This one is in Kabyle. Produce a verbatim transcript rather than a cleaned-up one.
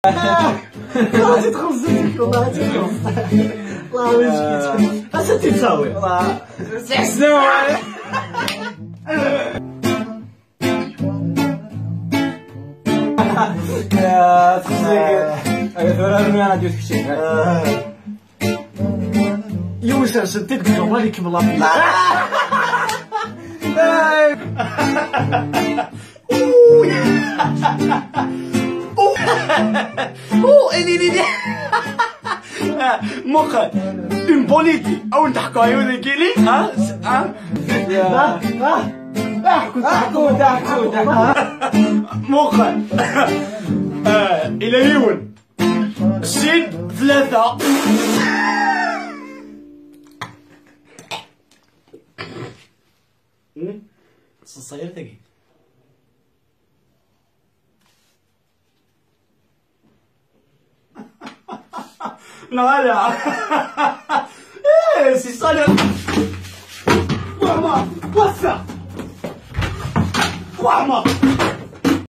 والله تتخبز، والله تتخبز. الله يجيك. اش تتساوي؟ والله. سي حسناوي. يا تخزيك. انا ديوت كشي. يوسف سنتيك بجوال يكمل. Une bonne idée. او نضحكوا عيوني كيلي. ها؟ ها؟ ها؟ ضحكوا، ضحكوا، ضحكوا. مخا. آه، الى يون. سين ثلاثة. تصير ثقيل. لا، لا. ايه، سي صالح. ماما، وسع. ماما.